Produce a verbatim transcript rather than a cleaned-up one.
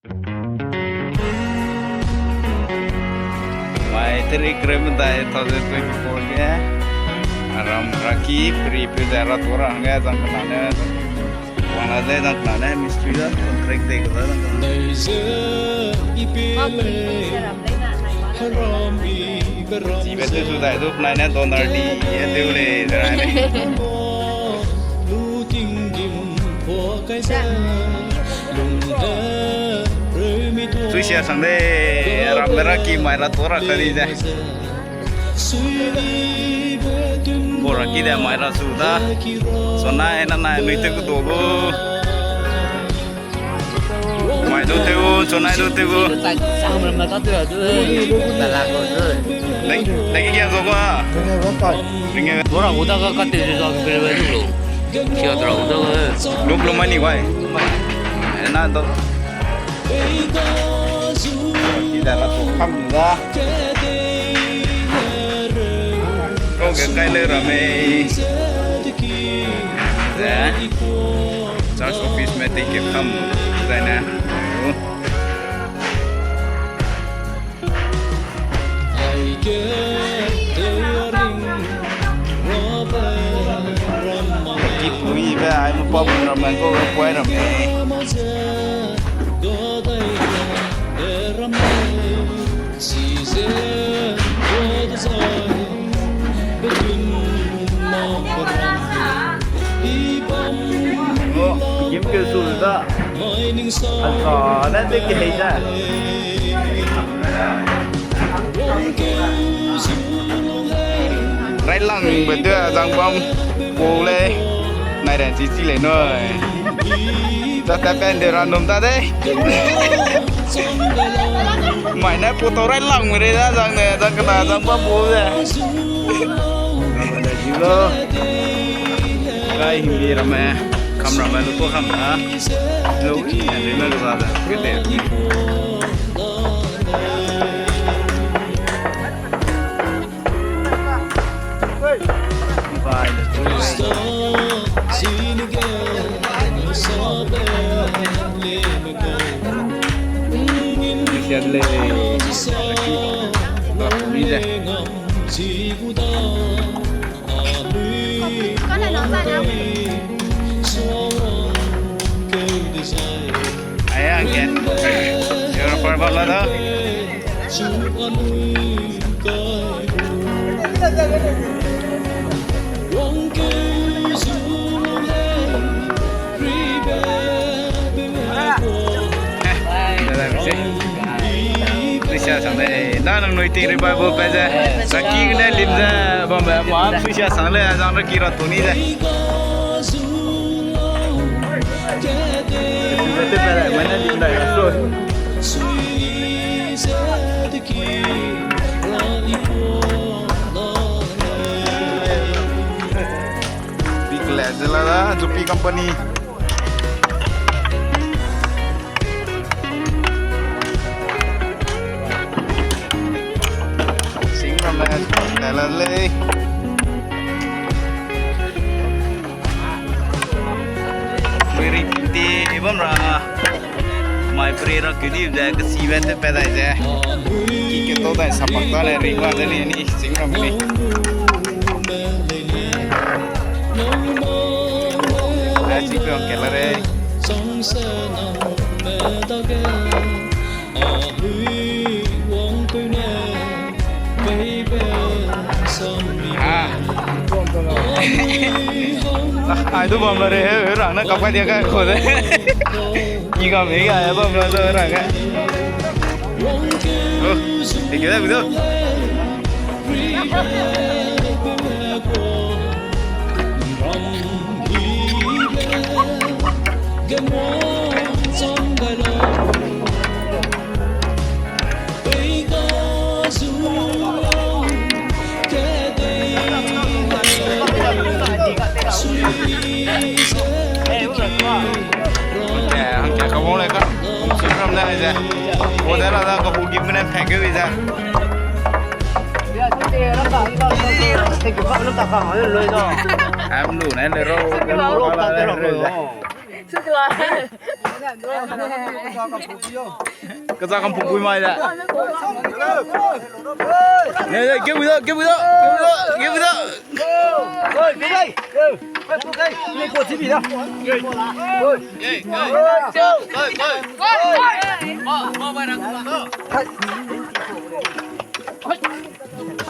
Mai tarik kereu medai two thousand twenty-four ge, ram raki pri pe ze ra tua ra hangge zang kena ne, wang la ze zang kena ne, mistri da, contract de ke da zang kena. Chibe te su dai du penai ne donor di e teu lei, zai ne. Suisia sang de, ramme ra ki mai ra tua ra ka di ze. Bo ra ki de mai ra su da. Sona e na nai nui te ku do gu. Mai du te gu, chonai du te gu. Lagi, lagi kia zo gua. Ringe. Dora uda ka kate zo zo ke pele du lo. Sia dora uda ka. Luk lo mani wai. Na do. Ida na to kam da. Ko ke kai le ra mei. Ze. Church office me ting ke kam zai ne. Ki pui be ai mu pa bun ram ko kuai ram. Gim ke su da. Alka ne te ke hei da. Railang be de zang bam ko le. Nai ran chi chi le noi. Ta ta pen de random ta de. Mai ne pu tau rai lang me re da zang ne, zang kena zang pa bu ze. Hello. Kai hindi ramme, kam ramme lu ko kam na. Lu, hindi me lu za da. Kete. Aia, angke. Europe bala da. Suisia sang de, na nang nui ting revival pe ze, saki ne lim ze, bam be, ma suisia sang le, zang ra ki ra tuni ze. Big lad la da, Jupi company. Sing ramme, la la lei. Mui ring ting ti bam ra. Mai pre ra kedi ze kesibe te pe dai ze. Ki ke to dai sapak ta le ring wa de ni ni sing ramme ni. Ai, chi pe ong ke la re. Ah. Ah, ai du bam la re, he, rang na kap kai dia kai ko de. Ki ga me ga, bam la de rang ga. Oh, thank you, thank you. Hangke, hangke, kabong le ka, kum sum ram da ze. Ko da la da, ka hu gim ne phek ge wi ze. Am lu ne le ro, le ro, le ro. Kaza kam pui mai da. Ne, ne, give it up, give it up, give it up, give it up, give it up.